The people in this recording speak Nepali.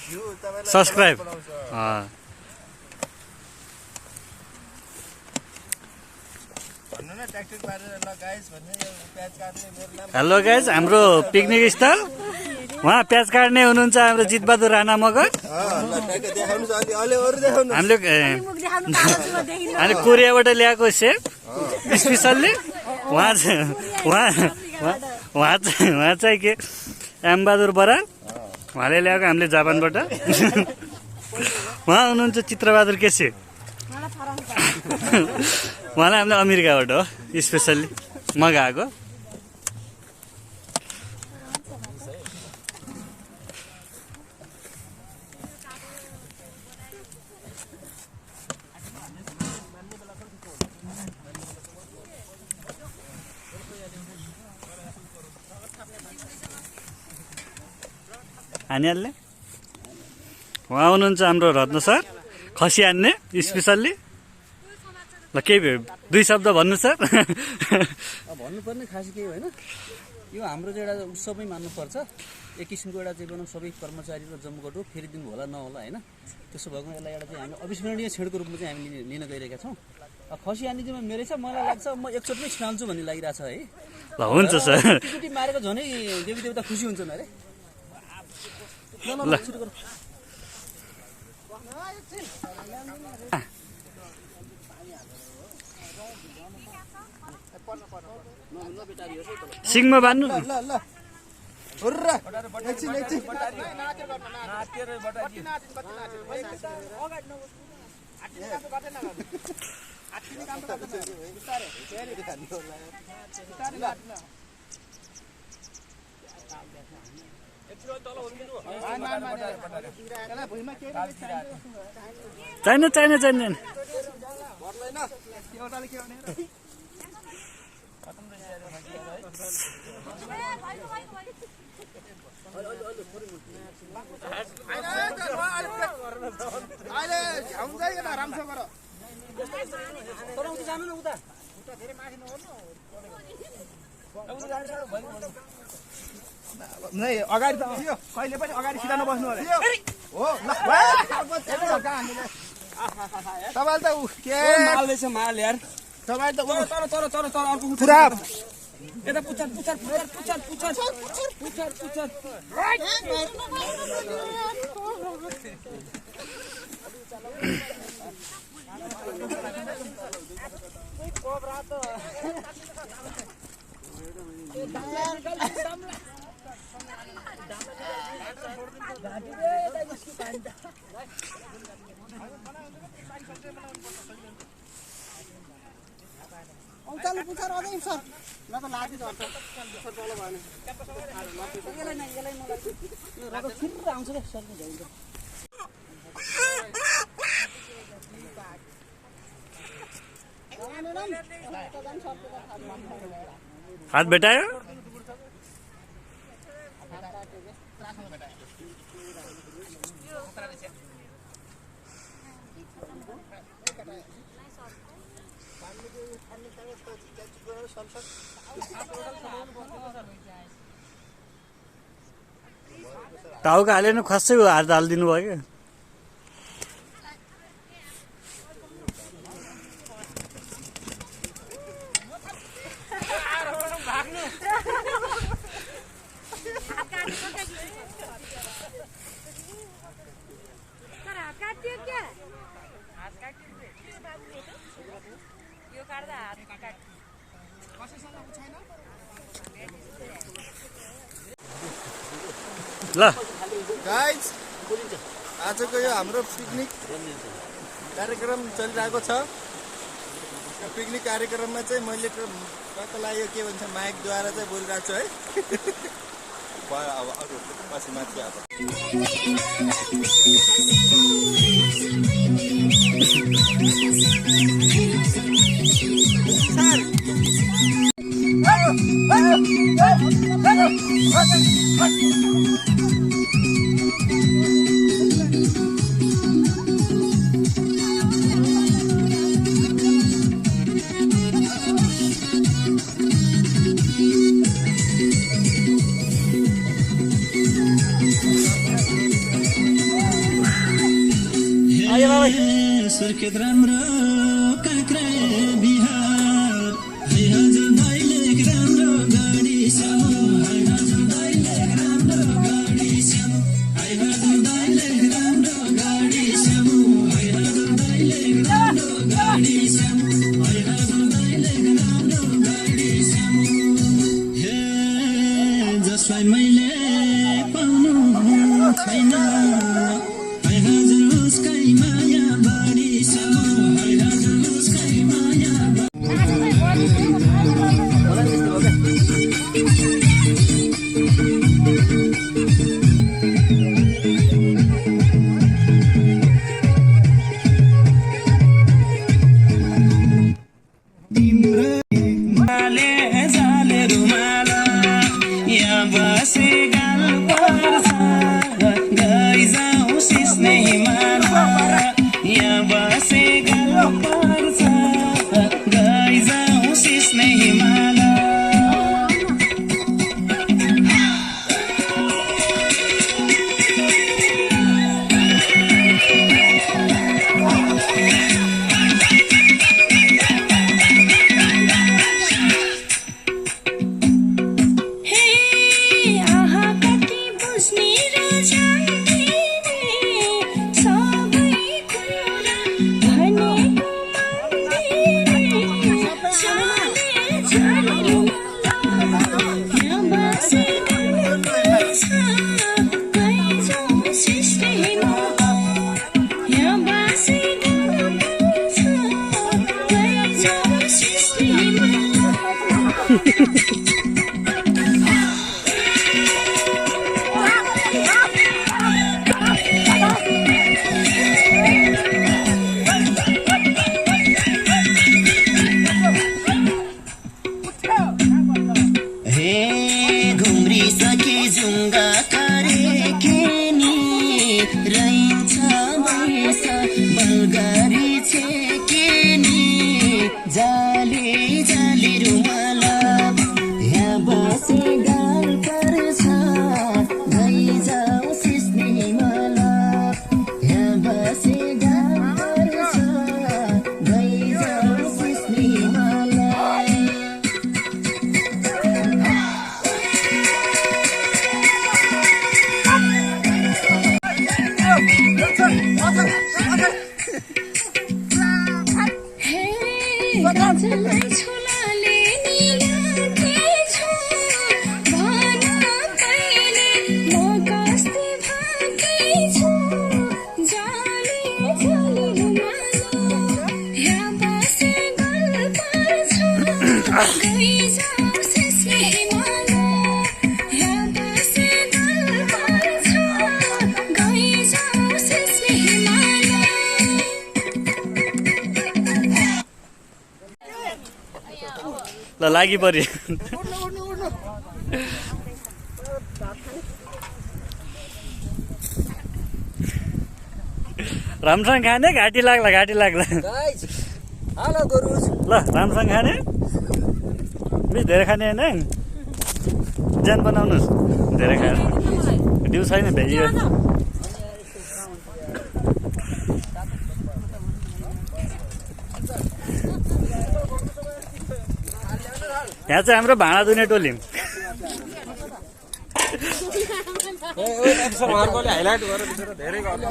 सब्सक्राइब हेलो गाइज हाम्रो पिकनिक स्थल वहाँ प्याज काट्ने हुनुहुन्छ हाम्रो जितबहादुर राणा मगर हामीले कोरियाबाट ल्याएको सेफ स्पेसल्ली उहाँ चाहिँ के एमबहादुर बराल उहाँले ल्याएको हामीले जापानबाट उहाँ हुनुहुन्छ चित्रबहादुर केसी उहाँलाई हामीले अमेरिकाबाट हो स्पेसल्ली मगाएको हानिहाल्ने उहाँ हुनुहुन्छ हाम्रो रत्न सर खसी हान्ने स्पेसल्ली ल केही दुई शब्द भन्नु सर भन्नुपर्ने खासै केही होइन यो हाम्रो चाहिँ एउटा उत्सवमै मान्नुपर्छ एक किसिमको एउटा चाहिँ भनौँ सबै कर्मचारी र जम्मूगढ हो फेरि दिन होला नहोला होइन त्यसो भएको यसलाई एउटा चाहिँ हामी अविस्मरणीय क्षणको रूपमा चाहिँ हामी लिन गइरहेका छौँ खसी हान्ने चाहिँ मेरै छ मलाई लाग्छ म एकचोटिमै छिनाल्छु भन्ने लागिरहेछ है ल हुन्छ सर टिकटी मारेको झनै देवी देवता खुसी हुन्छन् अरे सिङमा बान्नु चाहिने चाहिने चाहिने अगाडि त कहिले पनि अगाडि सिधा नबस्नु अरे हो तपाईँले त के माल्दैछ माल यार तपाईँ त तर अर्को पुरा यता पुच्छर चालु पुछार अझै सर ल त लागी झर्छ सर तल भएन आउँछ क्या सर हात भेटायो टाउको हालेन खस्सै हात हालिदिनु भयो क्या ल गाइज आजको यो हाम्रो पिकनिक कार्यक्रम चलिरहेको छ पिकनिक कार्यक्रममा चाहिँ मैले कतालाई यो के भन्छ माइकद्वारा चाहिँ बोलिरहेको छु है अब अरू पछि माथि अब सुर्खेत राम्रो काँक्रा बिहार है हजुर दैलेख राम्रो गाडी सामु है हजुर दैलेख राम्रो गाडी सामु है हजुर दैलेख राम्रो गाडी सामु है हजुर दैलेख राम्रो गाडी सामु है हजुर दैलेख राम्रो गाडी सामु हे जसलाई मैले पाउनु छैन है हजुर उसकै माया बढी सामु है हजुर उसकै माया माले जाले रुमाला यहाँ बसे गाल पर्छ गई जाउँ सिस्ने हिमाला यहाँ बसे गाल पर्छ गई जाउँ सिस्ने हिमाला जाली जाली रुमाला यहाँ बसे गाल पर्छ गई जाऊ सिस्ने हिमाला यहाँ बसे गाल पर्छ गई जाऊ सिस्ने हिमाला गाजलाई छुलाले निलाकेछु भन कहिले म कस्ती भाकेछु जाली जाली रुमालो यहाँ बसे गल पर्छ गई जाऊ सिस्ने हिमाला यहाँ बसे गल पर्छ गई जाऊ सिस्ने हिमाला ल लागि पऱ्यो राम्रोसँग खाने घाँटी लाग्ला घाँटी लाग्ला हेलो गुरुज ल राम्रोसँग खाने बेसी धेरै खाने होइन ज्यान बनाउनुहोस् धेरै खाएर दिउ छैन भ्याइयो यहाँ चाहिँ हाम्रो भाँडा धुने टोली हाइलाइट गरेर धेरै गर्नु